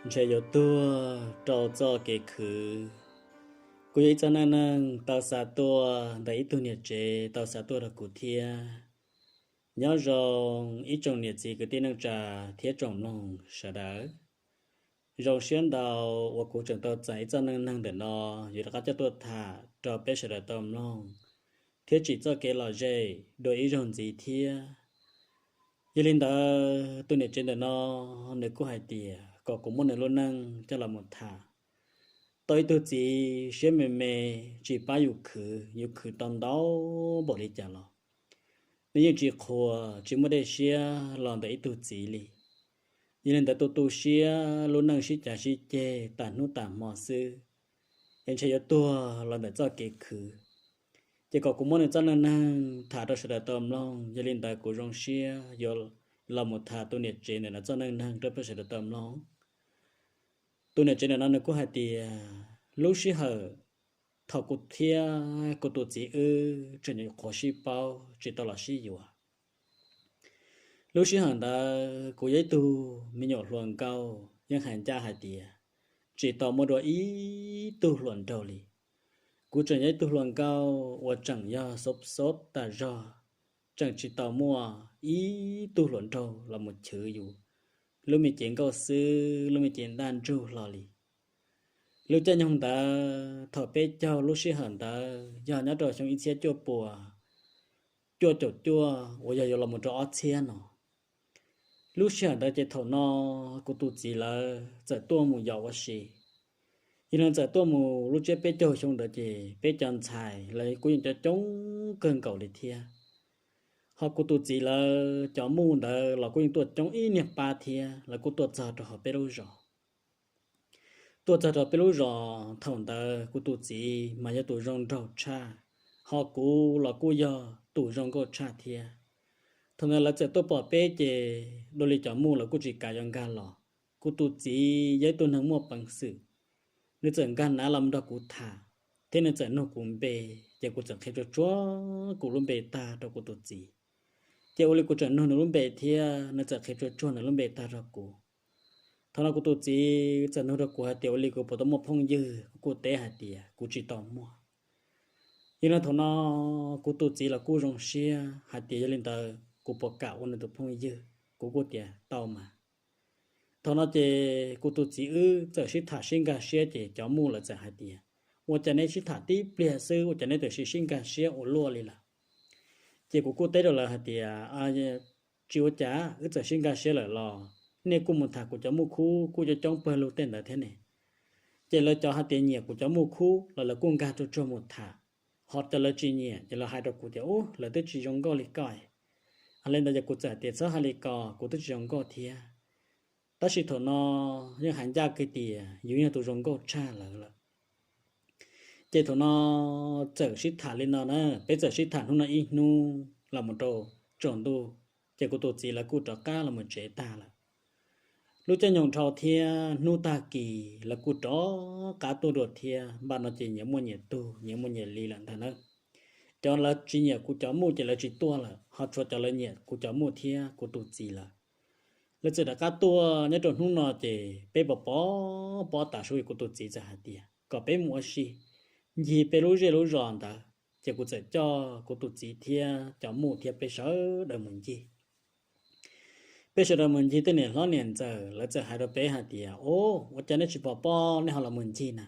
Ntshe yuav tuag rau txoj kev khwv. Kuv yog ib txoj neej neeg tau xa tuaj ntawm ib tug niam tsev tau xa tuaj rau kuv thiab. Nyob zoo ib tsoom niam txiv kwv tij neej tsa thiab tsoom mloog sawv daws. Zoo siab ntau uas kuv tseem tau txais ib txoj neej neeg ntawm no yuav rov qab coj tuaj tham rau peb sawv daws tau mloog thiab tsim txoj kev lom zem dua ib zaug ntxiv thiab. Yog li ntawd tus niam tsev ntawm no nws kuj hais tias kom kuv muab nws lub neej coj los mus tham. Tau ib tug txiv siab me me, tsis pab yus khwv, yus khwv tau ntau npaum li cas los nws yeej tsis qhuas tsis muaj dej siab los ntawm ib tug txiv li. Yog li ntawd tu tu siab lub neej sib cav sib ceg tas hnub tas hmo xwb, es ntshe yuav tuag los ntawm txoj kev khwv. Ces kom kuv muab nws txoj neej neeg tham rau sawv daws tau mloog, yog li ntawd kuv zoo siab yuav los mus tham tus niam tsev ntawm no txoj neej neeg rau peb sawv daws tau mloog. Tus niam tsev ntawm no nws kuj hais tias lub sij hawm thaum kuv thiab kuv tus txiv wb tseem nyuam qhuav sib paub tsis tau los sib yuav, lub sij hawm ntawd kuv yog ib tug me nyuam hluas nkauj yeej hais ncaj hais tias tsis tau muaj dua ib tug hluas nraug li. Kuv tseem yog ib tug hluas nkauj uas tseem yog xob xob tas zog, tseem tsis tau muaj ib tug hluas nraug los mus chwv yus lub me cev nkauj xwb, lub me cev ntaj ntsug hlo li. Lub caij nyoog ntawd thaum peb caug lub sij hawm ntawd yog nyob rau xyoo ib txhiab cuaj puas cuaj caum cuaj uas yog yuav los mus rau ob txhiab no. Lub sij hawm ntawd ces thaum no kuv tus txiv lawv txawm tuaj mus yos ua si. Yog li txawm tuaj mus lub tsiab peb caug xyoo ntawd ces peb cov ntxhais lawv kuj yeej coob coob kawg nkaus li thiab. Ho kuv tus txiv lawv cov muj ntawd los kuj yeej tuaj coob ib niag pab thiab, lawv kuj tuaj txog rau hauv peb lub zos. Tuaj txog rau peb lub zos thaum ntawd kuv tus txiv mas yog tus zoo nraug tshaj, ho kuv los kuj yog tus zoo nkauj tshaj thiab. Thaum ntawd lawv txawm tuaj pom peb ces dua li cov muj lawv kuj tsis kam yuav nkag los. Kuv tus txiv yog ib tug neeg muaj peev xwm, nws txawm nkag nav los nrog kuv tham, thiab nws txawm nug kuv npe, ces kuv txawm qhia tsuag tsuag kuv lub npe tag rau kuv tus txiv. Ces ua li kuv tseem nug nws lub npe thiab nws txawm qhia tsuag tsuag nws lub npe tag rau kuv. Thaum no kuv tus txiv txawm nug rau kuv hais tias ua li kuv puas tau muaj phooj ywg, kuv kuj teb hais tias kuv tsis tau muaj. Yog li thaum no kuv tus txiv los kuj zoo siab hais tias yog li ntawd kuv puas kam ua nws tus phooj ywg, kuv kuj tias tau mas. Thaum no ces kuv tus txiv wb txawm sib tham sib nkag siab ces cov muj lawv txawm hais tias ua cas neb sib tham tib pliag xwb ua cas neb txawm sib sib nkag siab ua luaj li lawm. Ces kuv kuj teb rau lawv hais tias tsis ua cas, wb txawm sib nkag siab lawm los nej kuj mus tham kuv cov muj khub kuj coob coob pawg lug tej ntawd thiab ne. Ces lawv cov hais tias nyiam kuv cov muj khub los lawv kuj nkag tsuag tsuag mus tham, ho cov lawv tsis nyiam ces lawv hais rau kuv tias ub lawv twb tsis zoo nkauj li koj. Yog li ntawd ces kuv txawm hais tias txhob hais li ko, kuv twb tsis zoo nkauj thiab. Tab sis thaum no yeej hais ncaj kiag tias yus yog tus zoo nkauj tshaj lawv lawm. Ces thaum no txawm sib tham li no na, peb txawm sib tham hnub no ib hnub los mus rau tsaus ntuj, ces kuv tus txiv lawv kuj rov qab los mus tsev tag lawm. Lub caij nyoog dhau thiab hnub tag kis lawv kuj rov qab tuaj dua thiab. Npaum no ces nyias muaj nyias tug, nyias muaj nyias li lawm ntag na. Cov lawv tsis nyiam kuv cov muj ces lawv tsis tuaj lawm, ho tshuav cov lawv nyiam kuv cov muj thiab kuv tus txiv lawm. Lawv txawm rov qab tuaj nyob rau hnub no ces peb pov pob pob tas su, kuv tus txiv txawm hais tias kom peb mus ua si ncig peb lub zej lub zos ntawd. Ces kuv txawm coj kuv tus txiv thiab cov muj thiab peb sawv daws mus ncig. Peb sawv daws mus ncig, tej niam hlob niam ntxawm lawv txawm hais rau peb hais tias o, ua cas nej tsis pom pob nej ho los mus ncig na?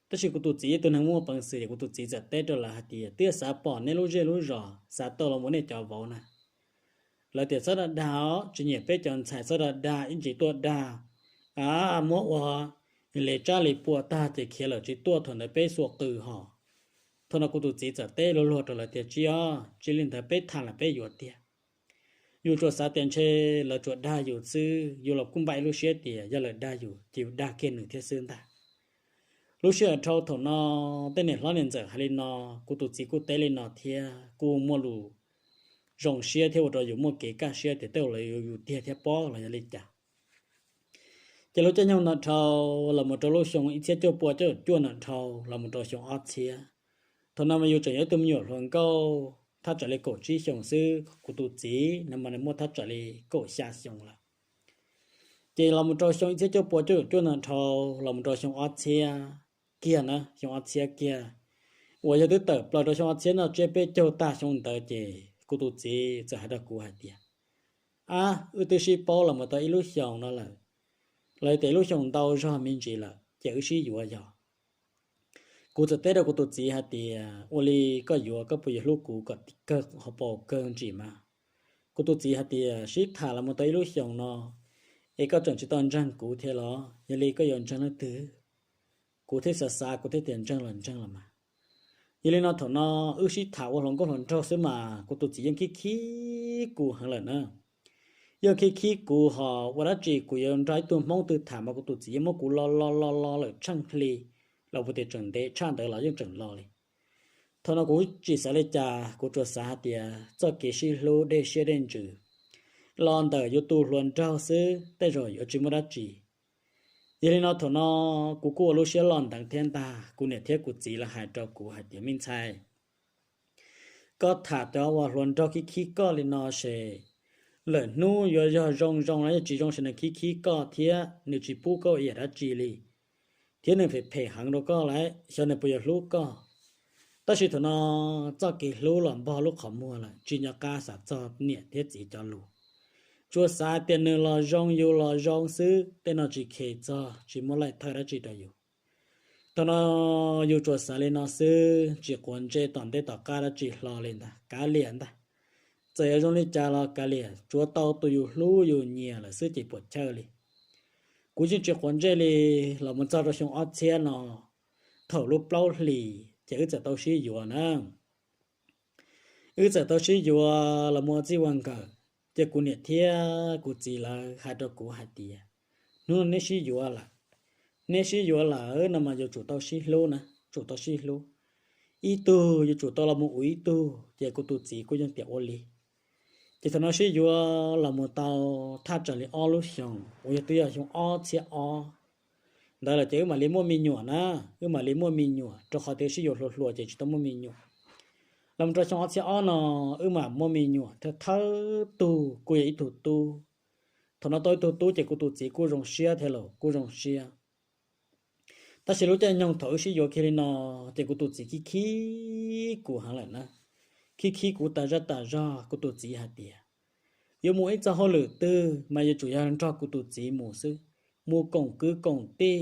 Tab sis kuv tus txiv yog tus neeg muaj peev xwm, kuv tus txiv txawm teb rau lawv hais tias twb xav pom nej lub zej lub zos, xav tau los mus nej cov vauv na. Lawv tias txhob dag dag os, tsis nyiam peb cov ntxhais, txhob dag dag, ib ntsis tuaj dag, muab ua li tsab li pua tag ces khiav lawm tsis tuaj, thaum ntawd peb xuas qws hos. Thaum no kuv tus txiv txawm teb luag luag rau lawv tias tsis os, tsis li ntawd, peb tham lawm peb yuav tiag. Yus tsuas xav tias ntshe lawv tsuas dag yus xwb, yus los kuj npaj ib lub siab tias yog lawv dag yus ces yus dag kiag nws thiab xwb ntag. Lub sij hawm dhau thaum no tej niam hlob niam ntxawm hais li no, kuv tus txiv kuj teb li no thiab kuj muaj lus zoo siab thiab ua rau yus muaj kev kaj siab tias tej zaum lawv yuav yus tiag thiab pob los yog li cas. Ces lub caij nyoog no dhau los mus rau lub xyoo ib txhiab cuaj pua cuaj caum cuaj no dhau los mus rau xyoo ob txhiab, thaum no mas yus tseem yog ib tug me nyuam hluas nkauj thaj tsam li kaum tsib xyoos xwb, kuv tus txiv no mas nws muaj thaj tsam li kaum xya xyoo lawm. Ces los mus rau xyoo ib txhiab cuaj pua cuaj caum cuaj ntawd dhau los mus rau xyoo ob txhiab kiag na, xyoo ob txhiab kiag, uas yog twb tawm plaws rau xyoo ob txhiab no tsiab peb caug tag xyoo ntawd ces kuv tus txiv txawm hais rau kuv hais tias, Ab, wb twb sib paub los mus tau ib lub xyoos no lawm, los yog tias ib lub xyoos ntau zog me ntsis lawm ces wb sib yuav yog. Kuv txawm teb rau kuv tus txiv hais tias, Ua li koj yuav koj puas yuav hlub kuv kom kawg, ho paus kawg ntsis mas? Kuv tus txiv hais tias, Sib tham los mus tau ib lub xyoos no es koj tseem tsis tau ntseeg kuv thiab los? Yog li koj yuav ntseeg leej twg? Kuv thiaj xav xav, kuv thiaj tias, Ntseeg los ntseeg los mas. Yog li no thaum no wb sib tham ua hluas nkauj hluas nraug xwb mas kuv tus txiv yeej khib khib kuv heev lawm na. Yeej khib khib kuv ho ua dab tsi kuv yuav nrog ib tug Hmoob twg tham mas kuv tus txiv yeej muab kuv lo lo lo lo lawm tsheej hli los ua tias tseem ntev tshaj ntawd los yeej tseem lo li. Thaum no kuv tsis xav li cas, kuv tsuas xav hais tias txoj kev sib hlub dej siab dej ntsws los ntawm yus tus hluas nraug xwb tej zaum yuav tsis muaj dab tsi. Yog li no thaum no kuv kuj ua lub siab loj ntev thiab ntag, kuv niam thiab kuv txiv lawv hais rau kuv hais tias, Me ntxhais, koj tham cov uas hluas nraug khib khib koj li no ces lwm hnub yuav yog zoo zoo los yog tsis zoo ces nws khib khib koj thiab nws tsis pub koj ua yam dab tsi li, thiab nws phem phem heev rau koj lawm, xyov nws puas yuav hlub koj. Tab sis thaum no txoj kev hlub los npog lub qhov muag lawm, tsis nco qab xav txog niam thiab txiv cov lus, tsuas xav tias nws los zoo yus los zoo xwb, tej no tsis khes txog, tsis muaj laij thawj dab tsi rau yus. Thaum no yus tsuas xav li no xwb, tsis quav ntsej tom ntej tom qab dab tsi hlo li ntag, kav liam ntag. Txawm yuav zoo li cas los kav liam, tsuav tau tus yus hlub yus nyiam lawm xwb ces puas chawj li. Kuv yeej tsis quav ntsej li, los mus txog rau xyoo ob txhiab no, thaum lub plaub hlis ces wb txawm tau sib yuav na. Wb txawm tau sib yuav los mus ua txij ua nkawm, ces kuv niam thiab kuv txiv lawv hais rau kuv hais tias, Hnub no neb sib yuav lawm, neb sib yuav lawm no mas yuav tsum tau sib hlub na, tsum tau sib hlub. Ib tug yuav tsum tau los mus ua ib tug, ces kuv tus txiv kuj yeej tias ua li. Ces thaum no sib yuav los mus tau thaj tsam li ob lub xyoos uas yog twb yog xyoo ob txhiab ob ntawd lawm ces wb mam li muaj me nyuam na, wb mam li muaj me nyuam, rau qhov tias sib yuav hluas hluas ces tsis tau muaj me nyuam. Los mus rau xyoo ob txhiab ob no wb mam muaj me nyuam thawj thawj tug kuj yog ib tug tub. Thaum no tau ib tug tub ces kuv tus txiv kuj zoo siab thiab los kuj zoo siab. Tab sis lub caij nyoog thaum wb sib yuav kiag li no, ces kuv tus txiv khib khib kuv heev lawm na, khib khib kuv tas zaj tas zog. Kuv tus txiv hais tias, Yuav mus ib txog hauj lwm twg mas yuav tsum yog nrog kuv tus txiv mus xwb, mus koom kwv koom tij,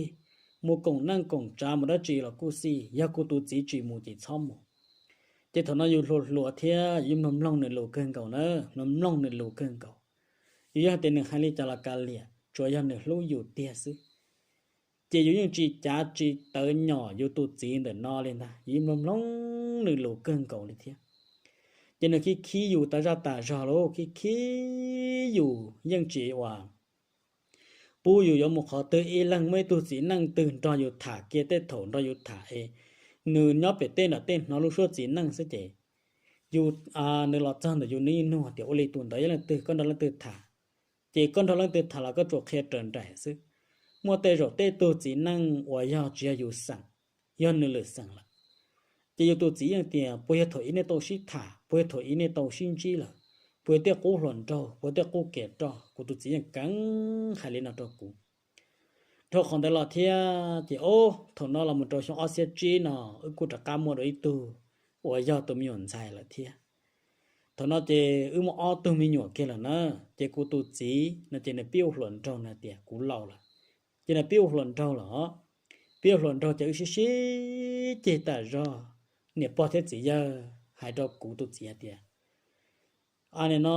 mus koom neej koom tsav mus dab tsi los kuj xij, yog kuv tus txiv tsis mus ces txhob mus. Ces thaum no yus hluas hluas thiab yus mloog mloog nws lus kawg nkaus na, mloog mloog nws lus kawg nkaus. Yus yog tias nws hais li cas los kav liam, tsuas yog nws hlub yus tiag xwb. Ces yus yeej tsis cav tsis tawv nyom yus tus txiv ntawm no li ntag, yus mloog mloog nws lus kawg nkaus li thiab. Ces nws khib khib yus tas zaj tas zog lauj, khib khib yus yeej tsis ua pub yus yuav mus qhov twg, ib leeg muaj ib tug txiv neej twg nrog yus tham kiag tej thaum nrog yus tham es nws nyob pem tej nram tej hnov lub suab txiv neej xwb ces yus, nws los txog ntawm yus nws yeej nug tias, Ua li tus ntawd yog leej twg, koj nrog leej twg tham? Ces koj nrog leej twg tham los koj tsuas qhia raws nraim xwb. Muaj tej zaum tej tug txiv neej uas yog tsis yog yus xeem, yog nws lwm xeem lawm. Ces yus tus txiv yeej tias, Puas yog thaum ub nej tau sib tham, puas yog thaum ub nej tau sib ntsib lawm? Puas yog tej qub hluas nraug, puas yog tej qub kev roj? Kuv tus txiv yeej keev hais li no rau kuv. Dhau qhov ntawd los thiab ces, o, thaum no los mus rau xyoo ob txhiab tsib no, wb kuj rov qab muaj dua ib tug uas yog tus me nyuam ntxhais lawm thiab. Thaum no ces wb muaj ob tug me nyuam kiag lawm na. Ces kuv tus txiv no ces nws pib ua hluas nraug, nws tias kuv laus lawm. Ces nws pib ua hluas nraug lawm, pib ua hluas nraug ces wb sib sib ceg tas zog. Niam pog thiab txiv yawg hais rau kuv tus txiv hais tias, Nim no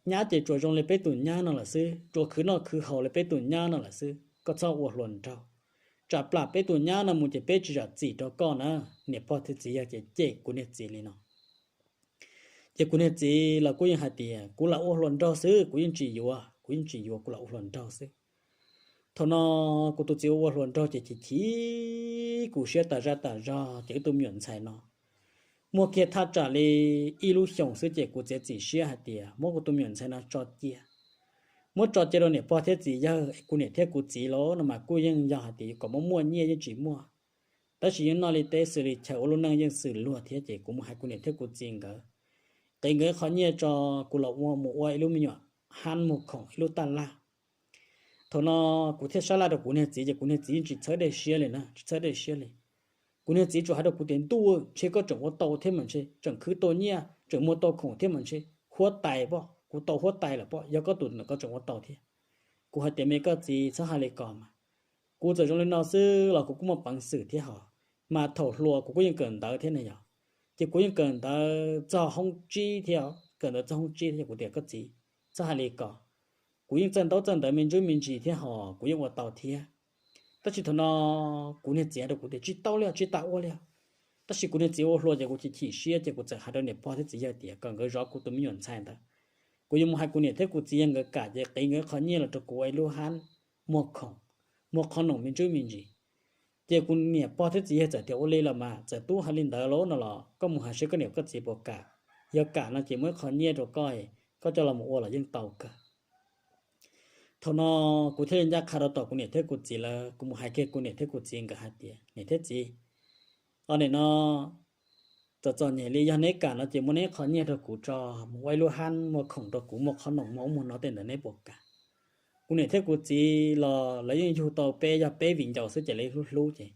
nyab ces tsuas zoo li peb tus nyab no lawm xwb, tsuas khwv noj khwv haus li peb tus nyab no lawm xwb, koj txhob ua hluas nraug. Tsam plam peb tus nyab no mus ces peb tsis zam txim rau koj na. Niam pog thiab txiv yawg ces cem kuv niag txiv li no. Ces kuv niag txiv los kuj yeej hais tias, Kuv lam ua hluas nraug xwb, kuv yeej tsis yuav, kuv yeej tsis yuav, kuv lam ua hluas nraug xwb. Thaum no kuv tus txiv ua ua hluas nraug ces chim chim kuv siab tas zaj tas zog. Ces wb tus me nyuam ntxhais no muaj kiag thaj tsam li ib lub xyoos xwb ces kuv txiav txim siab hais tias muab kuv tus me nyuam ntxhais no tso cia, muab tso cia rau niam pog thiab txiv yawg. Kuv niam thiab kuv txiv los no mas kuj yeej yog hais tias kom muaj muaj nyiaj yeej tsis muaj, tab sis yeej noj li teb xws li chaw, ua lub neej yeej xws luag thiab. Ces kuv mus hais kuv niam thiab kuv txiv nkawd, qiv nkawd qhov nyiaj tso, kuv los ua mus ua ib lub me nyuam hab mus khoom ib lub taj laj. Thaum no kuv thiaj sab laj rau kuv niag txiv ces kuv niag txiv yeej tsis txhawb dej siab li na, tsis txhawb dej siab li. Kuv niag txiv tsuas hais rau kuv tias, Ntuj, ntshe koj tseem ua tau thiab mas ntshe, tseem khwv tau nyiaj, tseem muag tau khoom thiab mas ntshe, huab tais pob, kuv tau huab tais lawm pob, yog koj tus ntawm koj tseem ua tau thiab. Kuv hais tias, Me koj txiv, txhob hais li ko mas. Kuv txawm zoo li no xwb los kuv kuj muaj peev xwm thiab hos, mas thaum hluas kuv kuj yeej kawm ntawv thiab ne yog, ces kuv yeej kawm ntawv txog hoob tsib thiab, kawm ntawv txog hoob tsib thiab. Kuv tias, Koj txiv, txhob hais li ko, kuv yeej txawj ntaub txawj ntawv me ntsuj me ntsis thiab hos kuv yeej ua tau thiab. Tab sis thaum no kuv niag txiv hais rau kuv tias, Tsis tau li, tsis tas ua li. Tab sis kuv niag txiv ua hluas ces kuv chim chim siab ces kuv txawm hais rau niam pog thiab txiv yawg tias kom nkawd zov kuv tus me nyuam ntxhais ntawd. Kuv yuav mus hais kuv niam thiab kuv txiv yog nkawd kam ces qiv nkawd qhov nyiaj los rau kuv ua ib lub hab muag khoom, muag qhov noom me ntsuj me ntsis. Ces kuv niam pog thiab txiv yawg txawm tias, Ua li los mas txawm tub hais li ntawd lawm no los koj mus hais seb koj niam koj txiv puas kam. Yog kam no ces muaj ib qho nyiaj rau koj, koj coj los mus ua los yeej tau kawg. Thaum no kuv thiaj li ncaj qha rau tom kuv niam thiab kuv txiv lawv, kuv mus hais kiag kuv niam thiab kuv txiv nkawd hais tias, Niam thiab txiv, o nim no txom txom nyem li, yog neb kam no ces muab neb qhov nyiaj rau kuv tso, mus ua ib lub hab muag khoom rau kuv, muag qhov noom muag ub muag no tej ntawd neb puas kam? Kuv niam thiab kuv txiv los lawv yeej yug tau peb, yog peb viv ncaus xwb ces lawv hlub hlub ces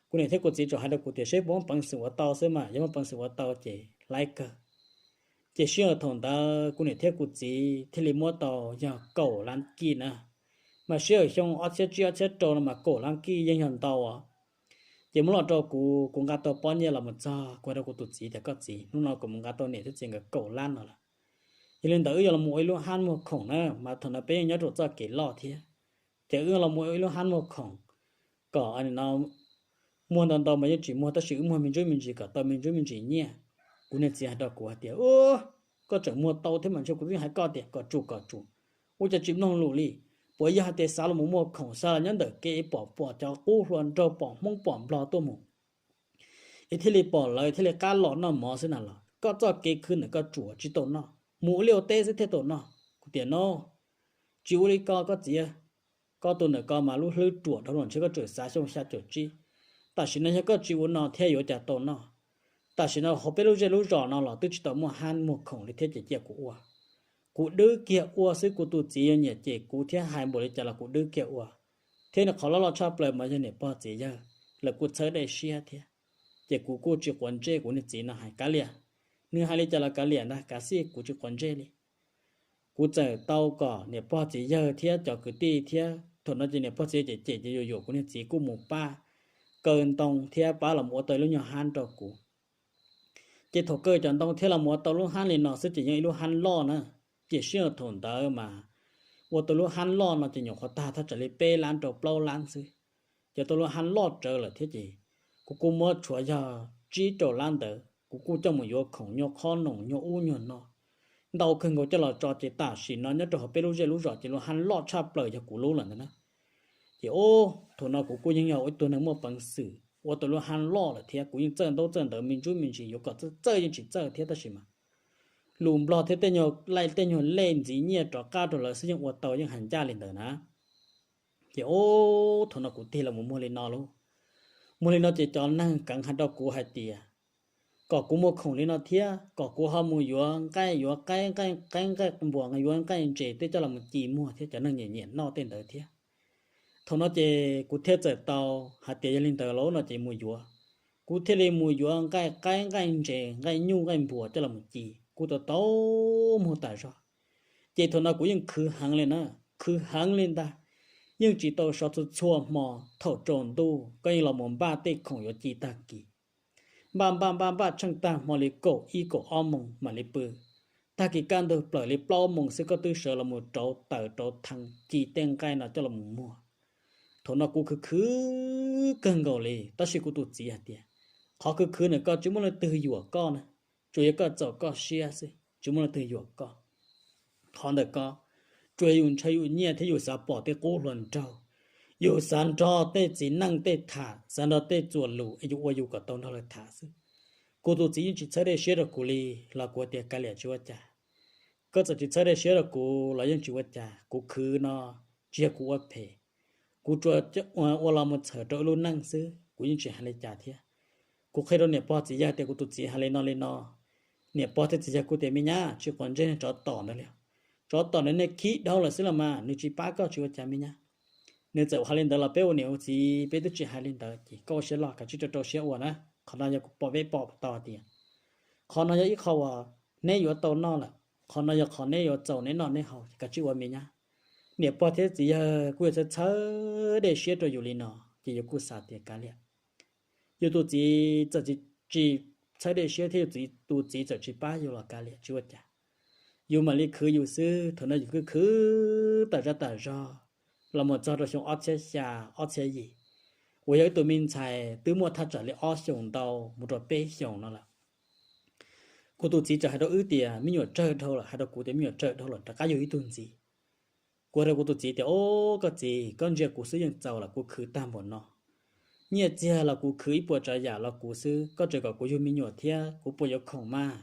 kuv niam thiab kuv txiv tsuas hais rau kuv tias, Seb puas muaj peev xwm ua tau xwb mas, yog muaj peev xwm ua tau ces laib kawg. Ces sij hawm thaum ntawd kuv niam thiab kuv txiv thiaj li muab tau yog kaum lab kij na, mas sij hawm xyoo ob txhiab tsib ob txhiab rau no mas kaum lab kij yeej yog ntau os. Ces muab los rau kuv, kuv nqa tau pob nyiaj los mus txog, kuv hais rau kuv tus txiv tias, Koj txiv, hnub no kuv mus nqa tau niam thiab txiv nkawd kaum lab no lawm. Yog li ntawd wb yuav los mus ua ib lub hab muag khoom na, mas thaum no peb yeej nyob rau txoj kev loj thiab. Ces wb los mus ua ib lub hab muag khoom kom no muag ntau ntau mas yeej tsis muag, tab sis wb muag me ntsuj me ntsis kom tau me ntsuj me ntsis nyiaj. Kuv niag txiv hais rau kuv hais tias, Koj tseem muag tau thiab mas, ntshe kuv twb hais koj tias kom tsum kom tsum, ua cas tsis mloog lus li? Puas yog hais tias xav los muag khoom, xav los nyob ntawm kev pom pom cov qub hlua nraug, pom Hmoob pom Nplog tuaj mus, es thiaj li pom lawv thiaj li qab los noj mov xwb na los? Koj txoj kev khwv ntawm koj tsuas tsis tau noj, mus ua liaj ua teb xwb thiaj tau noj. Kuv tias, No, tsis ua li ko koj txiv, koj tus ntawm ko mas lub hlwb ruam dhau los, ntshe koj tseem xav xyoo xya caum tsib. Tam sim no yog koj tsis ua no thiab yuav cas tau noj? Tam sim no hauv peb lub zej lub zos no los twb tsis tau muaj hab muag khoom li thiab ces cia kuv ua. Kuv dwb kiag ua xwb, kuv tus txiv yuav nyiam cem kuv thiab hais npaum li cas los kuv dwb kiag ua. Thiab nws qhov loj loj tshaj plaws mas yog niam pog txiv yawg lawv kuj txhawb dej siab thiab. Ces kuv kuj tsis quav ntsej, kuv niag txiv no hais kav liam, nws hais li cas los kav liam ntag, kav xij kuv tsis quav ntsej li. Kuv txawm tau kom niam pog txiv yawg thiab cov kwv tij thiab, thaum no ces niam pog txiv yawg cem cem ces yuam yuam kuv niag txiv kuj mus pab kaw ntoo thiab pab los ua tau ib lub nyuag hab rau kuv. Ces thaum kaw cov ntoo thiab los ua tau lub hab li no xwb ces yeej ib lub hab loj na. Ces sij hawm thaum ntawd mas ua tau lub hab loj no ces nyuam qhuav tag thaj tsam li peb lab rau plaub lab xwb. Ces tau lub hab loj rawv lawm thiab ces kuv kuj muab tshuav yog tsib rau lab ntawd kuv kuj coj mus yuav khoom nyuag qhob noom nyuag ub nyuag no ntau kawg nkaus coj los tso, ces tam sim no nyob rau hauv peb lub zej lub zos ces lub hab loj tshaj plaws yog kuv lub lawm ntag na. Ces ub, thaum no kuv kuj yeej yog ib tug neeg muaj peev xwm ua tau lub hab loj lawm thiab, kuv yeej txawj ntaub txawj ntawv me ntsuj me ntsis, yuav kom txawj txawj yeej tsis txawj thiab, tab sis mas lus Nplog thiab tej nyuag lej tej nyuag lej ntxiv nyiaj rov qab rau lawv xwb yeej ua tau, yeej hais ncaj li ntawd na. Ces ub, thaum no kuv tig los mus muag li no lauj. Muag li no ces cov neeg keev hais rau kuv hais tias kom kuv muag khoom li no thiab kom kuv ho mus yuav nqaij, yuav qaib nqaij qaib nqaij npuas, yuav nqaij ntses tej coj los mus ci muag thiab, cov neeg nyiam nyiam noj tej ntawd thiab. Thaum no ces kuv thiaj txawm tau hais tias yog li ntawd lauj no ces mus yuav. Kuv thiaj li mus yuav nqaij qaib nqaij ntses nqaij nyuj nqaij npuas coj los mus ci, kuv tau tau muag tas zog. Ces thaum no kuv yeej khwv heev li na, khwv heev li ntag. Yeej tsis tau so txhua txhua hmo, thaum tsaus ntuj koj yeej los mus npaj tej khoom yuav ci tag kis. Npaj npaj npaj npaj tsheej tag hmo li kaum ib kaum ob moos mam li pw. Tag kis kaj ntug plaws li plaub moos xwb koj twb sawv los mus rauv taws rauv thee ci tej nqaij no coj los mus muag. Thaum no kuv khwv khwv kawg nkaus li, tab sis kuv tus txiv hais tias, qhov khwv khwv ntawm koj tsis muaj leej twg yuam koj na, tsuas yog koj txaus koj siab xwb, tsis muaj leej twg yuam koj. Qhov ntawm koj tsuas yog yus ntshaw yus nyiaj thiab yus xav pom tej qub hluas nraug, yus xav nrog tej txiv neej tej tham, xav nrog tej txuas lus es yus ua yus kom tau nrog lawv tham xwb. Kuv tus txiv yeej tsis txhawb dej siab rau kuv li, los kuv tias kav liam tsis ua cas. Koj txawm tsis txhawb dej siab rau kuv los yeej tsis ua cas, kuv khwv no tsis yog kuv ua phem, kuv tsuas ua los mus txhawm rau ib lub neej xwb, kuv yeej tsis hais li cas thiab. Kuv qhia rau niam pog txiv yawg tias kuv tus txiv hais li no li no. Niam pog thiab txiv yawg kuj tias me nyab tsis quav ntsej, tsov tom ntawd li, tsov tom ntawd nej khib dhau lawm xwb los mas, nws tsis pab koj tsis ua cas me nyab. Nws txawm hais li ntawd los peb ua niam ua txiv peb twb tsis hais li ntawd, ces koj ua siab loj kav tsij rau rau siab ua na. Qhov no yog kuv pom peb pom tau tias qhov no yog ib qho uas neb yuav tau noj lawm, qhov no yog qhov neb yuav txaus neb noj neb haus, ces kav tsij ua me nyab. Niam pog thiab txiv yawg kuj yuav txhawb txhawb dej siab rau yus li no, ces yus kuj xav tias kav liam, yus tus txiv txawm tsis txhawb dej siab thiab yus tus txiv txawm tsis pab yus los kav liam tsis ua cas. Yus mam li khwv yus xwb, thaum no yus khwv khwv tas zaj tas zog los mus txog rau xyoo ob txhiab xya, ob txhiab yim, uas yog ib tug me ntxhais twb muaj thaj tsam li ob xyoos ntau mus rau peb xyoos no lawm. Kuv tus txiv txawm hais rau wb tias me nyuam tsawg dhau lawm, hais rau kuv tias me nyuam tsawg dhau lawm rov qab yug ib tug ntxiv. Kuv hais rau kuv tus txiv tias, Au, koj txiv, koj ntsia kuv xwb yeej txaus lawm, kuv khwv tag npaum no. Nyiaj txiag los kuv khwv ib puas tsav yam los kuv xwb, koj tseem kom kuv yug me nyuam thiab, kuv puas yuav khoom mas?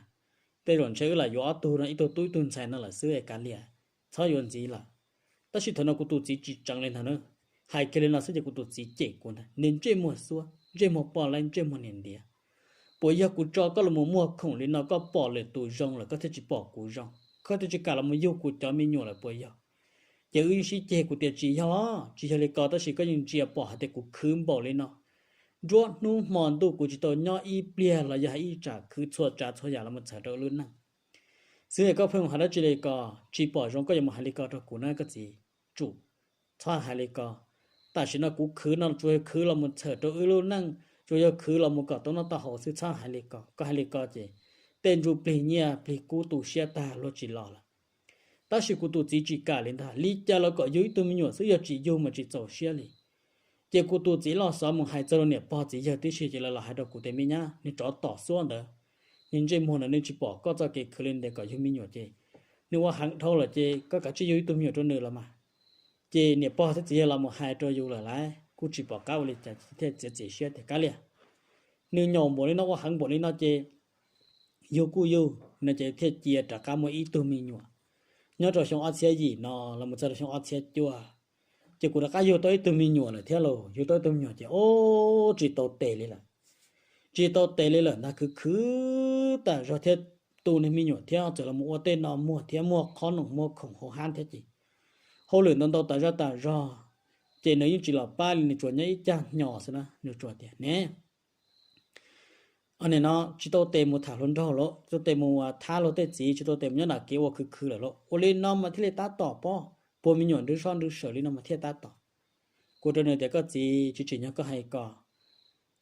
Tej zaum ntshe wb lam yuav ob tug no, ib tug tub ib tug ntxhais no lawm xwb es kav liam, txhob yuav ntxiv lawm. Tab sis thaum no kuv tus txiv tsis tseev li ntag na. Hais kiag li no xwb ces kuv tus txiv cem kuv ntag, nws ntsej muag xuab, ntsej muag poj laib, ntsej muag niam ntiav. Puas yog kuv tso koj los mus muag khoom li no koj pom lwm tus zoo lawm koj thiaj tsis pom kuv zoo, koj thiaj tsis kam los mus yug kuv cov me nyuam lawm puas yog? Ces wb yeej sib ceg, kuv tias tsis yog, tsis yog li ko, tab sis koj yeej ntsia pom hais tias kuv khwv npaum li no, nruab hnub hmo ntuj kuv tsis tau nyob ib pliag los yog hais ib tsam khwv txhua tsav txhua yam los mus txhawm rau wb lub neej xwb es koj pheej mus hais dab tsi li ko? Tsis pom zoo koj yuav mus hais li ko rau kuv na koj txiv. Tsum, txhob hais li ko. Tam sim no kuv khwv no tsuas yog khwv los mus txhawm rau wb lub neej, tsuas yog khwv los mus kom tau noj tau haus xwb, txhob hais li ko. Koj hais li ko ces tej ntsuj plig nyiaj plig kub tu siab tag luag tsis los lawm. Tab sis kuv tus txiv tsis kam li ntag, li cas los kom yug ib tug me nyuam xwb, yog tsis yug mas tsis txaus siab li. Ces kuv tus txiv loj xov mus hais txog rau niam pog txiv yawg tib si ces lawv los hais rau kuv tias me nyab, nws tsov tom xuab ntawd, nws ntsej muag ntawd nws tsis pom koj txoj kev khwv li ntawd kom yug me nyuam ces nws ua heev dhau lawm ces koj kav tsij yug ib tug me nyuam rau nws los mas. Ces niam pog thiab txiv yawg los mus hais rau yus lawm lauj, kuj tsis pom qab ua li cas thiaj txiav txim siab tias kav liam, nws nyaum npaum li no ua heev npaum li no ces yug kuj yug no ces thiaj cia rov qab muaj ib tug me nyuam. Nyob rau xyoo ob txhiab yim no los mus txog rau xyoo ob txhiab cuaj, ces kuv rov qab yug tau ib tug me nyuam lawm thiab lauj. Yug tau ib tug me nyuam ces ub tsis tau tes li lawm. Tsis tau tes li lawm ntag, khwv khwv tas zog thiab tu niag me nyuam thiab txawm los ua tej no muag thiab muag qhob noom muag khoom hauv hab thiab ces hauj lwm ntau ntau tas zog tas zog. Ces nws yeej tsis los pab li, nws tsuas nyob ib cag hnyo xwb na, nws tsuas tias ne, nim no tsis tau tes mus tham hluas nraug lawm, tsis tau tes mus thab luag tej txiv, tsis tau tes mus nyob nram kev ua khwv khwv lawm lauj. Ua li no mas thiaj li tab tom pob, puag me nyuam nrwb soj nrwb saws li no mas thiaj tab tom. Kuv rau nws tias koj txiv, tsis tsim nyog koj hais ko.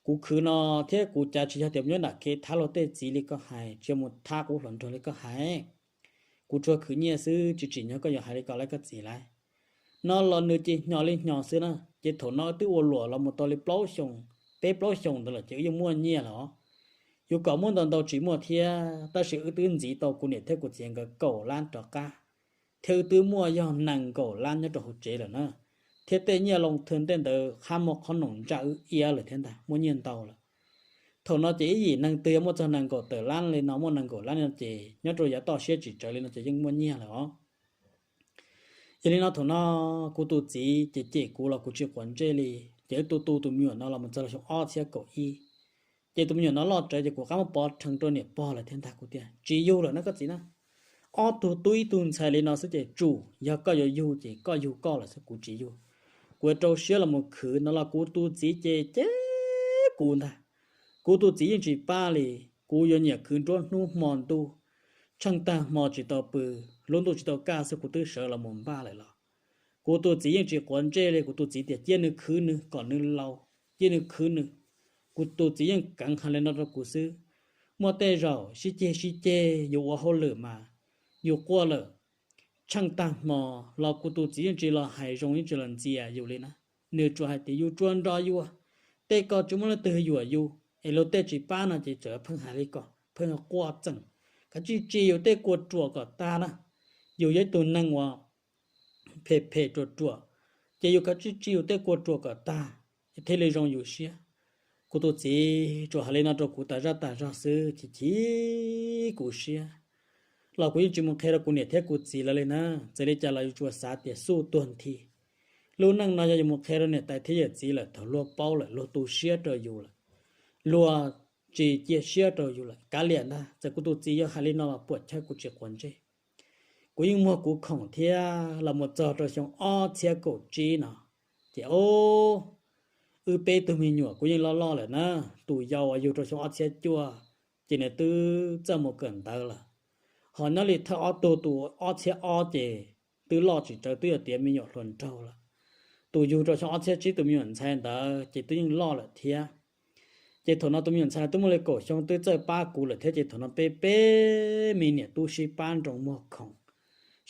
Kuv khwv no thiab kuv cav tsis yog tias mus nyob nram kev thab luag tej txiv li koj hais, tsis yog mus thab qub hluas nraug li koj hais. Kuv tsuas khwv nyiaj xwb, tsis tsim nyog koj yuav hais li ko lauj koj txiv lauj. No los nws ces hnyo li hnyo xwb na, ces thaum no wb twb ua luam los mus tau li plaub xyoos, peb plaub xyoos ntawd lawm ces wb yeej muaj nyiaj lawm os. Yuav kom muaj ntau ntau tsis muaj thiab, tab sis wb twb ntxiv tau kuv niam thiab kuv txiv nkawd kaum lab rov qab, thiab wb twb muaj yog nees nkaum lab nyob rau hauv tsev lawm na, thiab tej nyiaj loo thwm tej ntawd hab muaj qhob noom ntsaj wb iab lawm thiab ntag, muaj nyiaj ntau lawm. Thaum no ces ib yim neeg twg yog muaj txog nees nkaum tawm lab li no, muaj nees nkaum lab li no ces nyob rau yav toj siab tsis tsawg li no ces yeej muaj nyiaj lawm os. Yog li no thaum no kuv tus txiv ces cem kuv los kuv tsis quav ntsej li, ces wb tu tu tus me nyuam no los mus txog rau xyoo ob txhiab kaum ib, ces tus me nyuam no loj tsawv ces kuv rov qab muab pov rhees rau niam pog lawm thiab ntag, kuv tias tsis yug lawm na koj txiv na. Ob tug tub ib tug ntxhais li no xwb ces tsum yog koj yuav yug ces koj yug koj lawm xwb, kuv tsis yug. Kuv yuav rau siab los mus khwv no los kuv tus txiv ces cem kuv ntag. Kuv tus txiv yeej tsis pab li, kuv yuav nyiam khwv nruab hnub hmo ntuj, tsheej tag hmo tsis tau pw, lub ntuj tsis tau kaj xwb kuv twb sawv los mus npaj lawm los kuv tus txiv yeej tsis quav ntsej li, kuv tus txiv tias cia nws khwv nws kom nws laus, cia nws khwv nws. Kuv tus txiv yeej keev hais li no rau kuv xwb. Muaj tej zaum sib ceg sib ceg yus ua hauj lwm mas yus quaj lawm, tsheej tag hmo los kuv tus txiv yeej tsis los hais zoo yeej tsis los ntxias yus li na. Nws tsuas hais tias yus tsuas nrog yus, tej ko tsis muaj leej twg yuam yus es luag tej tsis pab no ces txawm pheej hais li ko, pheej quaj txeem. Kav tsij tsim yus tej kua ruam kom tag na, yus yog ib tug neeg uas phem phem ruam ruam, ces yus kav tsij tsim yus tej kua ruam kom tag, thiaj li zoo yus siab. Kuv tus txiv tsuas hais li no rau kuv tas zaj tas zog xwb ces chim kuv siab. Los kuv yeej tsis mus qhia rau kuv niam thiab kuv txiv lawv li na, txawm li cas los yus tsuas xav tias xub tuag nthi. Lub neej no yog yus mus qhia rau niam tais thiab yawm txiv lawm thaum luag paub lawm luag tu siab rau yus lawm, luag tsis cia siab rau yus lawm. Kav liam ntag, txawm kuv tus txiv yuav hais li no los puam chawj kuv tsis quav ntsej. Kuv yeej muag kuv khoom thiab los mus txog rau xyoo ob txhiab kaum tsib no, Ces o, wb peb tug me nyuam kuj yeej loj loj lawm na, tus yau uas yug rau xyoo ob txhiab cuaj, ces nws twb txawj mus kawm ntawv lawm. Ho nyob li thawj ob tug tus ob txhiab ob ces twb loj tsis tsawg, twb yog tiav me nyuam hluas nraug lawm. Tus yug rau xyoo ob txhiab tsib tus me nyuam ntxhais ntawd ces twb yeej loj lawm thiab. Ces thaum no tus me nyuam ntxhais twb muaj li kaum xyoo twb txawj pab kuv lawm thiab, ces thaum no peb peb me niam tub sib pab nroos muag khoom,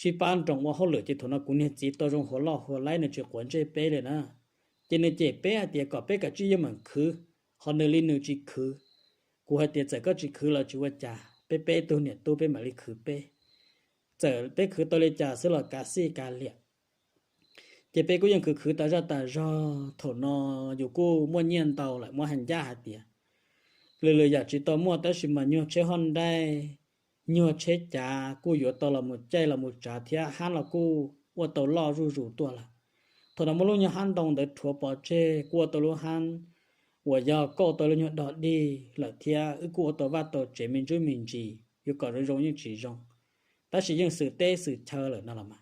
sib pab nroos ua hauj lwm, ces thaum no kuv niag txiv tau zoo huv loj huv laib, nws tsis quav ntsej peb li na. Ces nws cem peb hais tias kom peb kav tsij yeej meem khwv, ho nws li nws tsis khwv. Kuv hais tias txawm koj tsis khwv los tsis ua cas, peb peb tug niam tub peb mam li khwv peb. Txawm peb khwv tau li cas xwb los kav xij kav liam. Ces peb kuj yeej khwv khwv tas zaj tas zog. Thaum no yus kuj muaj nyiaj ntau lawm, muab hais ncaj hais tias lwm lwm yam tsis tau muaj, tab sis mas nyuag tsheb hoj nraij, nyuag tsheb cav kuj yuav tau los mus caij los mus tsav thiab, hab los kuj ua tau loj zuj zus tuaj lawm. Thaum no muaj lub nyuag hab ntoo ntawd rhuav pov tseg, kuj ua tau lub hab uas yog kauj tau lub nyuag dog dig lawm thiab, wb kuj ua tau vaj tau tsev me ntsuj me ntsis, yuav kom zoo zoo yeej tsis zoo, tab sis yeej xwm teb xwm chaw lawm no los mas.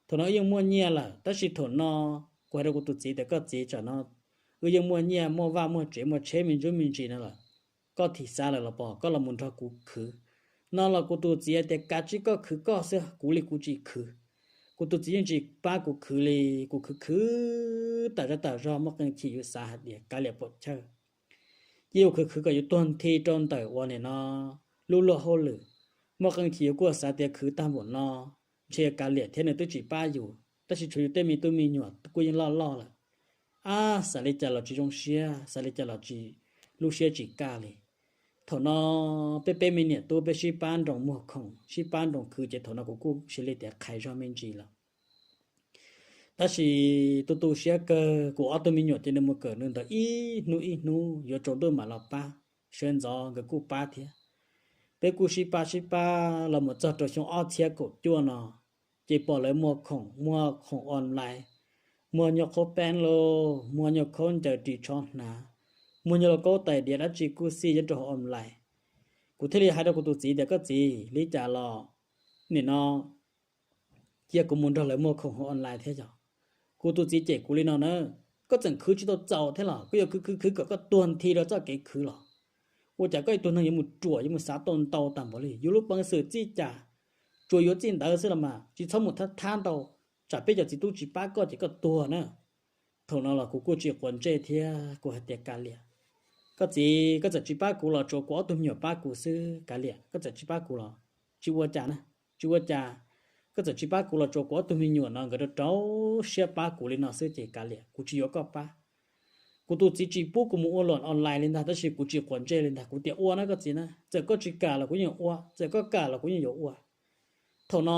Thaum no wb yeej muaj nyiaj lawm, tab sis thaum no kuv hais rau kuv tus txiv tias koj txiv, tsam no wb yeej muaj nyiaj muaj vaj muaj tsev muaj tsheb me ntsuj me ntsis no lawm, koj thim xav lawm los pom koj los mus nrog kuv khwv. No los kuv tus txiv hais tias kav tsij koj khwv koj xwb, kuv li kuv tsis khwv. Kuv tus txiv yeej tsis pab kuv khwv li, kuv khwv khwv tas zaj tas zog, muaj qee chim yus xav hais tias kav liam pom chawj. Ces yus khwv khwv kom yus tuag nthi rau ntawm ua nim no lub luag hauj lwm, muaj qee chim yus kuj xav tias khwv tag npaum no ntshe kav liam thiab, nws twb tsis pab yus, tab sis tshuav yus tej me tub me nyuam kuj yeej loj loj lawm. Ab, xav li cas los tsis zoo siab, xav li cas los tsis, lub siab tsis kaj li. Thaum no peb peb me niam tub peb sib pab nroos muag khoom, sib pab nroos khwv, ces thaum no kuv kuj cia li tias qhais zog me ntsis lawm. Tab sis tu tu siab kawg, kuv ob tug me nyuam ces nws mus kawm nws ntawd ib hnub ib hnub, yuav tsaus ntuj mam los pab, sawv ntxov nkawd kuj pab thiab. Peb kuj sib pab sib pab los mus txog rau xyoo ob txhiab kaum cuaj no, ces pom lawv muag khoom, muag khoom online, muag nyuag qhaub peeb lauj, muag nyuag khaub ncaws ris tsho hnav, muag nyuag lauj kaub tais diav dab tsi kuj xij nyob rau hauv online. Kuv thiaj li hais rau kuv tus txiv tias koj txiv, li cas los nim no cia kuv mus nrog lawv muag khoom hauv online thiab yog? Kuv tus txiv cem kuv li no na, koj txawm khwv tsis tau txaus thiab los koj yuav khwv khwv khwv kom koj tuag nthi rau txoj kev khwv los? Ua cas koj ib tug neeg yuav mus ruam yuav mus xav tau ntau tag npaum li? Yus lub peev xwm txij cas tsuas yuav txij ntawd xwb los mas, tsis txhob mus thab thab ntau, tsam peb cov txiv tub tsis pab koj ces koj tuag na. Thaum no los kuv kuj tsis quav ntsej thiab kuv hais tias kav liam, koj txiv, koj txawm tsis pab kuv los tsuas kuv ob tug me nyuam pab kuv xwb, kav liam, koj txawm tsis pab kuv los tsis ua cas na, tsis ua cas. Koj txawm tsis pab kuv los tsuas kuv ob tug me nyuam no nkawd rau rau siab pab kuv li no xwb ces kav liam, kuv tsis yuav koj pab. Kuv tus txiv tsis pub kuv mus ua luam online li ntag, tab sis kuv tsis quav ntsej li ntag, kuv tias ua na koj txiv na, txawm koj tsis kam los kuv yeej ua, txawm koj kam los kuv yeej yuav ua. Thaum no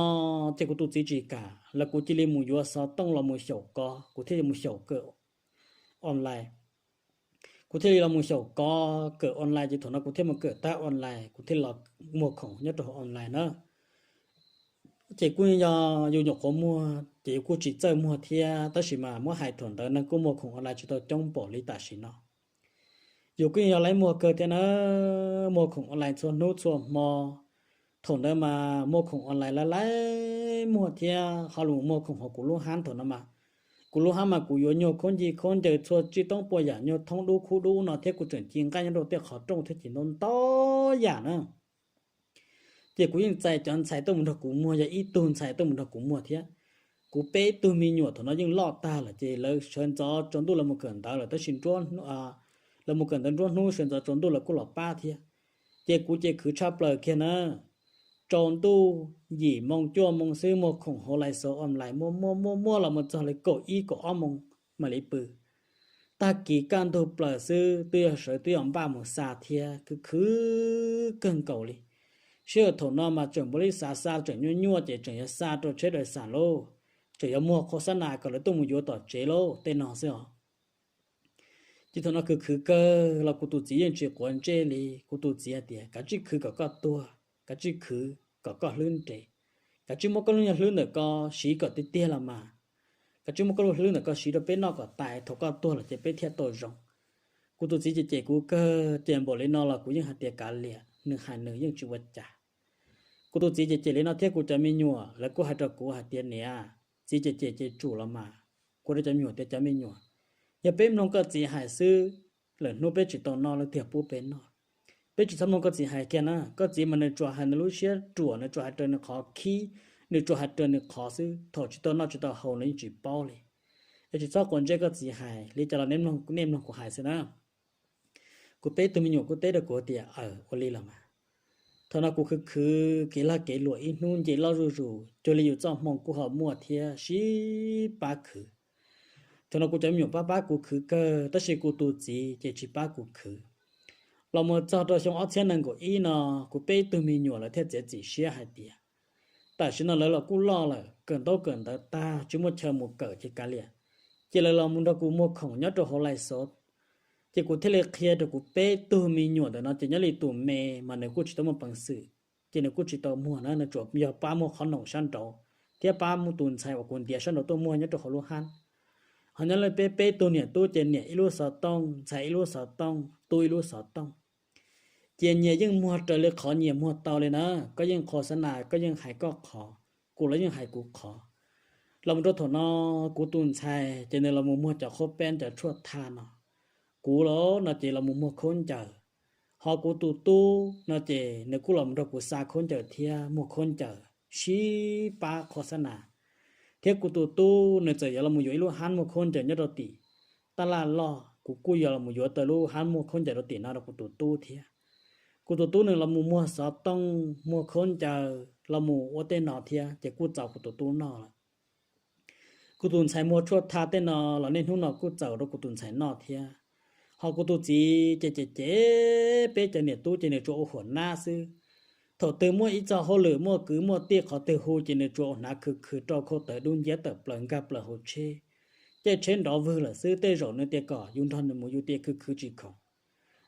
ces kuv tus txiv tsis kam los kuv cia li mus yuav xov tooj los mus xyaum kov, kuv thiaj li mus xyaum kawm online. Kuv thiaj li los mus xyaum kov kawm online, ces thaum no kuv thiaj mus kawm tag online, kuv thiaj los muag khoom nyob rau hauv online na. Ces kuj yog yus nyuam qhuav muag ces yus kuj tsis txawj muag thiab, tab sis mas muab hais thaum ntawd neeg kuj muag khoom online tsis tau coob npaum li tam sim no. Yus kuj yog laib muag kawg thiab na, muag khoom online txhua hnub txhua hmo. Thaum ntawd mas muag khoom online laib laib muag thiab, ho los muag khoom hauv kuv lub hab thaum no mas, kuv lub hab mas kuv yuav nyuag khaub ncaws khaub ncaws txhua tsib toob puas yam, nyuag thoob dub khub dub no thiab, kuv tseem ci nqaij nyob rau tej qhov rooj thiab ces ntau ntau yam na. Ces kuv yeej txais cov ntxhais tuaj mus nrog kuv muag, yog ib tug ntxhais tuaj mus nrog kuv muag thiab. Kuv peb tug me nyuam thaum no yeej loj tag lawm ces lawv sawv ntxov tsaus ntuj lawv mus kawm ntawv lawm, tab sis lawv mus kawm ntawv nruab hnub, sawv ntxov tsaus ntuj lawv kuj los pab thiab. Ces kuv ces khwv tshaj plaws kiag na. Tsaus ntuj yim moo cuaj moo xwb muag khoom hauv lais xov online, muaj muaj muaj muaj los mus txog li kaum ib kaum ob moo mam li pw. Tag kis kaj ntug plaws xwb twb yog sawv twb yog npaj mus xa thiab, khwv khwv kawg nkaus li. Sij hawm thaum no mas tseem npaum li xav xa tseem nyuaj nyuaj ces tseem yuav xa rau tsheb dais xas lauj, tseem yuav muag qhua xab nas kom lawv tuaj mus yuav tom tsev lauj, tej no xwb os. Ces thaum no khwv khwv kawg los kuv tus txiv yeej tsis quav ntsej li. Kuv tus txiv hais tias kav tsij khwv kom koj tuag, kav tsij khwv kom koj hlwb nres, kav tsij muab koj lub nyuag hlwb ntawm ko siv kom tiag tiag los mas, kav tsij muab koj lub hlwb ntawm ko siv rau peb noj kom tas, thaum koj tuag lawm ces peb thiaj tau zoo. Kuv tus txiv ces cem kuv kawg, ces npaum li no los kuv yeej hais tias kav liam, nws hais nws yeej tsis ua cas. Kuv tus txiv ces cem li no thiab kuv cov me nyuam lawv kuj hais rau kuv hais tias niam, txiv ces cem ces tsum los mas, kuv rau cov me nyuam tias, cov me nyuam, yog peb mloog koj txiv hais xwb, lwm hnub peb tsis tau noj leej twg pub peb noj. Peb tsis txhob mloog koj txiv hais kiag na. Koj txiv mas nws tsuas hais nws lub siab ruam, nws tsuas hais raws nws qhov khib, nws tsuas hais raws nws qhov xwb. Thaum tsis tau noj tsis tau haus nws yeej tsis paub li. Es tsis txhob quav ntsej koj txiv hais li cas los nej mloog kuv hais xwb na. Kuv peb tug me nyuam kuj teb rau kuv tias, aws, ua li los mas. Thaum no kuv khwv khwv kev lag kev luam ib hnub nce loj zuj zus, cuag li yus txoj hmoo kuj ho muaj thiab, sib pab khwv. Thaum no kuv cov me nyuam pab pab kuv khwv kawg, tab sis kuv tus txiv ces tsis pab kuv khwv. Los mus txog rau xyoo ob txhiab nees nkaum ib no, kuv peb tug me nyuam lawv thiaj txiav txim siab hais tias, tam sim no lawv los kuj loj lawm, kawm ntaub kawm ntawv tag tsis muaj chaw mus kawm ces kav liam, ces lawv los mus nrog kuv muag khoom nyob rau hauv lais xov. Ces kuv thiaj li qhia rau kuv peb tug me nyuam ntawm no ces nyob li tus me mas nws kuj tsis tau muaj peev xwm, ces nws kuj tsis tau muag na, nws tsuas yog pab muag qhov noom sab nraud thiab pab muag tus ntxhais uas kuv ntiav sab nraud tuaj muag nyob rau hauv lub hab. Ho nyob li peb peb tug niam tub ces niam ib lub xov tooj, ntxhais ib lub xov tooj, tub ib lub xov tooj. Ces nyias yeej muag raws li qhov nyias muag tau li na. Koj yeej qhua xab nas, koj yeej hais koj qhov, kuv los yeej hais kuv qhov. Los mus rau thaum no, kuv tus ntxhais ces nws los mus muag cov khaub peb cov tshuaj tha no. Kuv los no ces los mus muag khaub ncaws. Ho kuv tus tub no ces nws kuj los mus nrog kuv xa khaub ncaws thiab muag khaub ncaws, sib pab qhua xab nas. Thiab kuv tus tub nws txawm yuav los mus yuav ib lub hab muag khaub ncaws nyob rau tim taj laj loj, kuv kuj yuav los mus yuav tau lub hab muag khaub ncaws rau tim no rau kuv tus tub thiab. Kuv tus tub nws los mus muag xov tooj, muag khaub ncaws, los mus ua tej no thiab ces kuj txaus kuv tus tub noj lawm. Kuv tus ntxhais muag tshuaj tha tej no los niaj hnub no kuj txaus rau kuv tus ntxhais noj thiab. Ho kuv tus txiv ces ces ces peb cov niam tub ces nws tsuas ua huam nab xwb. Thaum twg muaj ib txog hauj lwm muaj kwv muaj tij qhov twg hu ces nws tsuas ua hnav khwv khwv rau khau tawv dub nciab tawm plaws nkag plaws hauv tsheb, caij tsheb nrov vwg lawm xwb. Tej zaum nws tias kom yus nrog nws mus yus tias khwv khwv tsis khoom.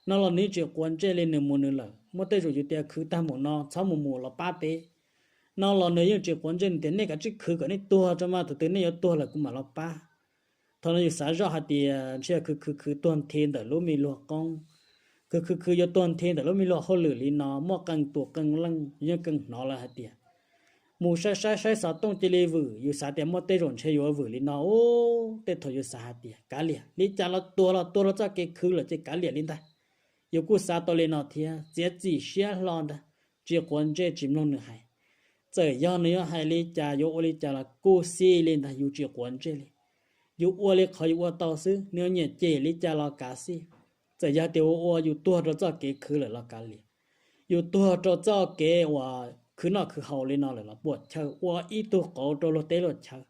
No los nws tsis quav ntsej li, nws mus nws lawm. Muaj tej zaum yus tias khwv tag mus no txhob mus mus los pab peb, no los nws yeej tsis quav ntsej, nws tias nej kav tsij khwv kom nej tuag tso mas, thaum twg nej yuav tuag lawm kuv mam los pab. Thaum no yus xav zoj hais tias ntshe yog khwv khwv khwv tuag nthi ntawm lub me luag qoob, khwv khwv khwv yuav tuag nthi ntawm lub me luag hauj lwm li no, muaj qee tus qee leej yeej qee hnov lawv hais tias mus saib saib saib xov tooj cia li vwm. Yus xav tias muaj tej zaum ntshe yuav vwm li no, ub, tej thaum yus xav hais tias kav liam, li cas los tuag los tuag rau txoj kev khwv lawm ces kav liam li ntag. Yus kuj xav tau li no thiab, txiav txim siab hlo ntag, tsis quav ntsej tsis mloog nws hais. Txawm yog nws yuav hais li cas yuav ua li cas los kuj xij li ntag, yus tsis quav ntsej li. Yus ua li qhov yus ua tau xwb, nws yuav nyiam cem li cas los kav xij. Txawm yog tias ua ua yus tuag rau txoj kev khwv lawm los kav liam. Yus tuag rau txoj kev uas khwv noj khwv haus li no lawm los puam chawj, ua ib tug qauv rau luag teb luag chaw,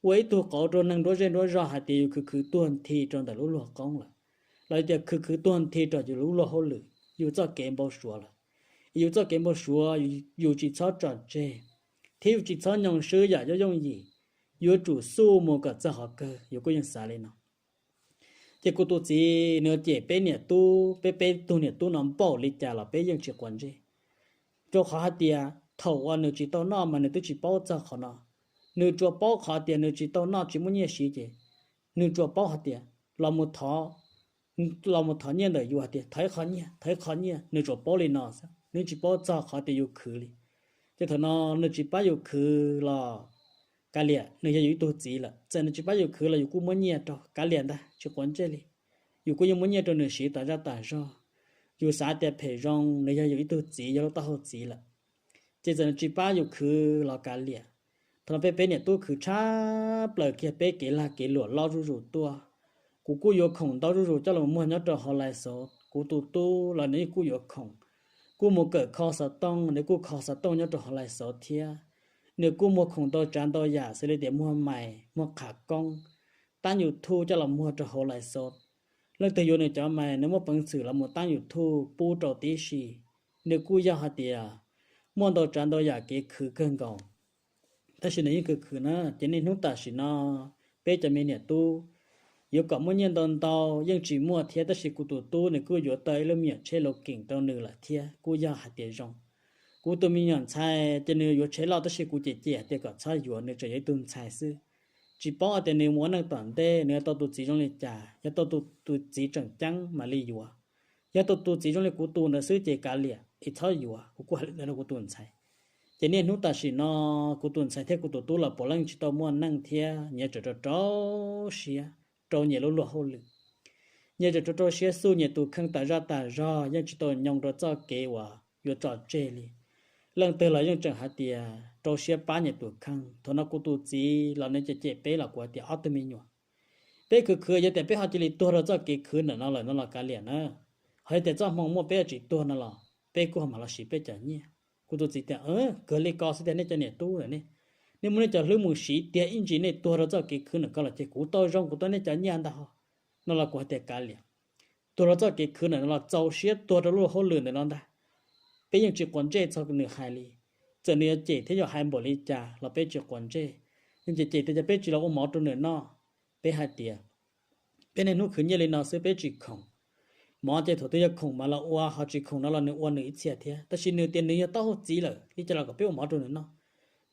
ua ib tug qauv rau neeg nruab zej nruab zog hais tias yus khwv khwv tuag nthi rau ntawm lub luag qoob lawm, los tias khwv khwv tuag nthi rau yus lub luag hauj lwm, yus txoj kev npau suav lawm. Yus txoj kev npau suav, yus tsis txhob tso tseg, thiab yus tsis txhob nyoo swb yam yooj yooj yim, yuav tsum xuj mus kom txog qhov kawg, yus kuj yeej xav li no. Ces kuv tus txiv nws cem peb niam tub, peb peb tug niam tub no npaum li cas los peb yeej tsis quav ntsej. Rau qhov hais tias thaum uas nws tsis tau noj mas nws twb tsis paub txog qhov no. Nws tsuas paub qhov tias nws tsis tau noj tsis muaj nyiaj siv ces nws tsuas paub hais tias los mus thov, los mus thov nyiaj ntawm yus hais tias thov ib qho nyiaj, thov ib qho nyiaj, nws tsuas paub li no xwb, nws tsis paub txog qhov tias yus khwv li. Ces thaum no nws tsis pab yus khwv los kav liam, nws yog yus ib tug txiv lawm, txawm nws tsis pab yus khwv los yus kuj muab nyiaj rau, kav liam ntag, tsis quav ntsej li. Yus kuj yeej muab nyiaj rau nws siv tas zaj tas zog. Yus xav tias phem zoo, nws yog yus ib tug txiv, yog lub taub hau txiv lawm. Ces txawm nws tsis pab yus khwv los kav liam. Thaum no peb peb niam tub khwv tshab plaws kiag peb kev lag kev luam loj zuj zus tuaj. Kuv kuj yuav khoom ntau zuj zus coj los muag nyob rau hauv lais xov, kuv tus tub los nws yeej kuj yuav khoom, kuj mus kawm kho xov tooj, nws kuj kho xov tooj nyob rau hauv lais xov thiab. Nws kuj muag khoom ntau tsav ntau yam xws li tias muag mais, muag qham koob, tab YouTube coj los muag rau hauv lais xov. Leej twg yuav nws cov mais, nws muaj peev xwm los mus tab YouTube pub rau tib si. Nws kuj yog hais tias muaj ntau tsav ntau yam kev khwv kawg nkaus, tab sis nws yeej khwv khwv na. Ces niaj hnub tam sim no peb cov me niam tub yuav kom muaj nyiaj ntau ntau yeej tsis muaj thiab, tab sis kuv tus tub nws kuj yuav tau ib lub me nyuam tsheb Logan rau nws lawm thiab, kuj yog hais tias zoo. Kuv tus me nyuam ntxhais ces nws yuav tsheb loj, tab sis kuv cem cem hais tias kom txhob yuav, nws tseem yog ib tug ntxhais xwb, tsis paub hais tias nws mus ua neej tom ntej nws yuav tau tus txiv zoo li cas. Yog tau tus txiv tseem ceeb mam li yuav, yog tau tus txiv zoo li kuv tus ntawd xwb ces kav liam es txhob yuav. Kuv kuj hais li ntawd rau kuv tus ntxhais. Ces niaj hnub tam sim no kuv tus ntxhais thiab kuv tus tub los puav leej tsis tau muaj neej thiab nyias tseem rau rau siab rau nyias lub luag hauj lwm. Nyias tseem rau rau siab xub nyias tus kheej tas zaj tas zog, yeej tsis tau nyoo rau txoj kev uas yuav tso tseg li. Leej twg los yeej tseem hais tias rau siab pab nyias tus kheej. Thaum no kuv tus txiv los nws cem cem peb los kuv hais tias ob tug me nyuam, peb khwv khwv yog tias peb ho cia li tuag rau txoj kev khwv ntawm no lawm no los kav liam na. Ho yog tias txoj hmoo muaj peb tsis tuag no los peb kuj ho mam los siv peb cov nyiaj. Kuv tus txiv tias, kawg li ko xwb tiag nej cov niam tub lawm ne, nej muab nej cov hlwb mus siv tiag ib ntsis nej tuag rau txoj kev khwv ntawm ko los ces kuv tau zoo kuv tau nej cov nyiaj ntag ho. No los kuv hais tias kav liam, tuag rau txoj kev khwv ntawm no los txaus siab tuag rau lub hauj lwm ntawm no ntag. Peb yeej tsis quav ntsej txog nws hais li. Txawm nws yuav cem thiab yuav hais npaum li cas los peb tsis quav ntsej. Nws cem cem tias cas peb tsis los ua mov rau nws noj. Peb hais tias peb niaj hnub khwv nyiaj li no xwb peb tsis khoom. Mov ces thaum twg yog khoom mas los ua, ho tsis khoom no los nws ua nws ib txhia thiab, tab sis nws tias nws yog taub hau txiv lawm li cas los kom peb ua mov rau nws noj.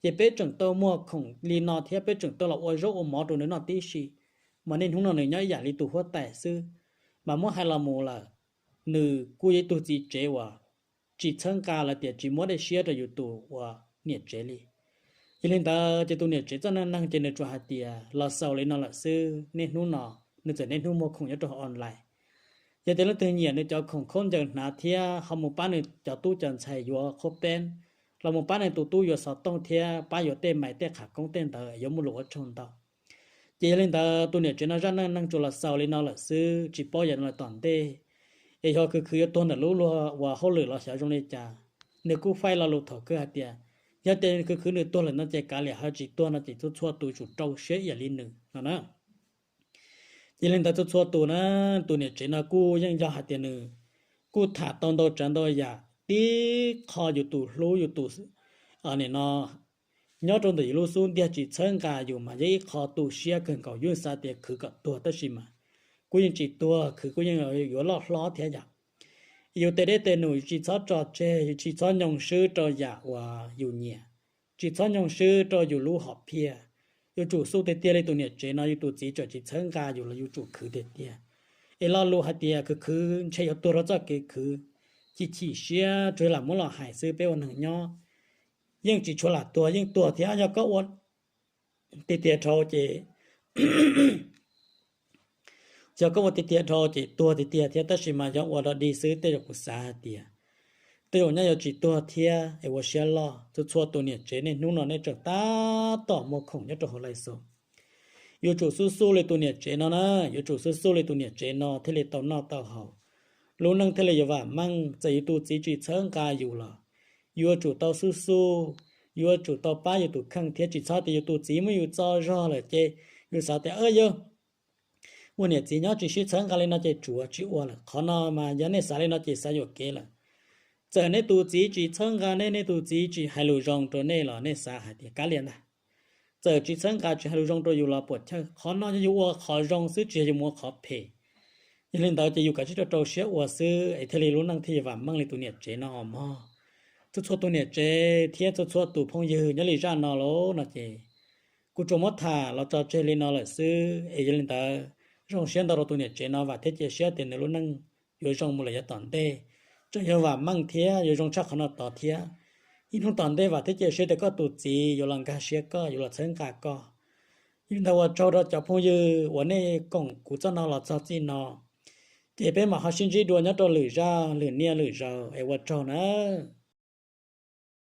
Ces peb tseem tau muag khoom li no thiab peb tseem tau los ua zaub ua mov rau nws noj tib si. Mas niaj hnub no nws nyob ib yam li tus huab tais xwb. Mas muab hais los mus lawm, nws kuj yog ib tug txiv tsev uas tsis txhawb nqa los tias tsis muab dej siab rau yus tus uas niam tsev li. Yog li ntawd ces tus niam tsev txoj neej neeg ces nws tsuas hais tias los xaus li no lawm xwb, niaj hnub no nws txawm niaj hnub muag khoom nyob rau online. Yog tias leej twg nyiam nws cov khoom khaub ncaws hnav thiab ho mus pab nws cov tub cov ntxhais yuav qhaub peeb, los mus pab nws tus tub yuav xov tooj thiab pab yuav tej mais tej qham koob tej ntawd yuav muaj lus ua tsaug ntau. Ces yog li ntawd tus niam tsev no zaj neej neeg tsuas los xaus li no lawm xwb, tsis paub yog no lawm tom ntej es yog khwv khwv yuav tuag ntawm lub luag uas hauj lwm los xyov zoo li cas. Nws kuj faib lo lus thaum kawg hais tias yog tias khwv khwv nws tuag lawm no ces kav liam, ho tsis tuag no ces txhua txhua tus tsum rau siab ib yam li nws no na. Ces li ntawd txhua txhua tus na, tus niam tsev no kuj yeej yog hais tias nws kuj tham tau ntau tsav ntau yam, tib qho yus tus hlub yus tus nim no nyob rau ntawm yus lub xub ntiag tsis txhawb nqa yus mas yog ib qho tu siab kawg nkaus, yus xav tias khwv kom tuag tab sis mas kuj yeej tsis tuag, khwv kuj yeej yuav loj hlob thiab yom. Yus tes dej tes num yus tsis txhob tso tseg, yus tsis txhob nyoo swb rau yam uas yus nyiam, tsis txhob nyoo swb rau yus lub hom phiaj. Yuav tsum xub tiag tiag li tus niam tsev no yus tus txiv txawm tsis txhawb nqa yus los yuav tsum khwv tiag tiag. Es lo lus hais tias khwv khwv ntshe yuav tuag rau txoj kev khwv, chim chim siab tsuas lam muab los hais xwb, peb ua neeg nyob yeej tsis tshua lam tuag, yeej tuag thiab. Yog koj ua tiag tiag dhau ces, yog koj ua tiag tiag dhau ces tuag tiag tiag thiab, tab sis mas yog ua dog dig xwb tej zaum kuv xav hais tias tej zaum nyob yuav tsis tuag thiab es ua siab loj. Txhua txhua tus niam tsev niaj hnub no nej tseem tab tom muag khoom nyob rau hauv lais xus, yuav tsum xub xub li tus niam tsev no na, yuav tsum xub xub li tus niam tsev no thiaj li tau noj tau haus, lub neej thiaj li yuav vam meej. Txawm yus tus txiv tsis txhawb nqa yus los yuav tsum tau xub xub, yuav tsum tau pab yus tus kheej thiab. Tsis txhob tias yus tus txiv muab yus txo zog lawm ces yus xav tias yog ua niam txiv nyob tsis sib txhawb nqa li no ces tsuav tsis ua lawm. Qhov no mas yog nej xav li no ces xav yuam kev lawm. Txawm nej tus txiv tsis txhawb nqa nej, nej tus txiv tsis hais lus zoo rau nej los nej xav hais tias kav liam ntag. Txawm tsis txhawb nqa tsis hais lus zoo rau yus los puam chawj, qhov no yog yus ua qhov zoo xwb tsis yog yus mus ua qhov phem. Yog li ntawd ces yus kav tsij rau rau siab ua xwb es thiaj li lub neej thiaj yuav vam meej li tus niam tsev no os mog. Txhua txhua tus niam tsev thiab txhua txhua tus phooj ywg nyob li zaj no lauj no ces kuv tsuas muab tham los tso tseg li no lawm xwb es yog li ntawd zoo siab ntau rau tus niam tsev no, vam thiab cia siab tias nws lub neej yuav zoo mus lawm yav tom ntej, tseem yuav vam meej thiab yuav zoo tshaj qhov no tod thiab. Ib hnub tom ntej vam thiab cia siab tias koj tus txiv yuav los nkag siab koj, yuav los txhawb nqa koj. Yog li ntawd ua tsaug rau cov phooj ywg uas nej koom kuv txoj no los txog txij no, ces peb mam ho sib ntsib dua nyob rau lwm zaj lwm niaj lwm zaus es ua tsaug nawb.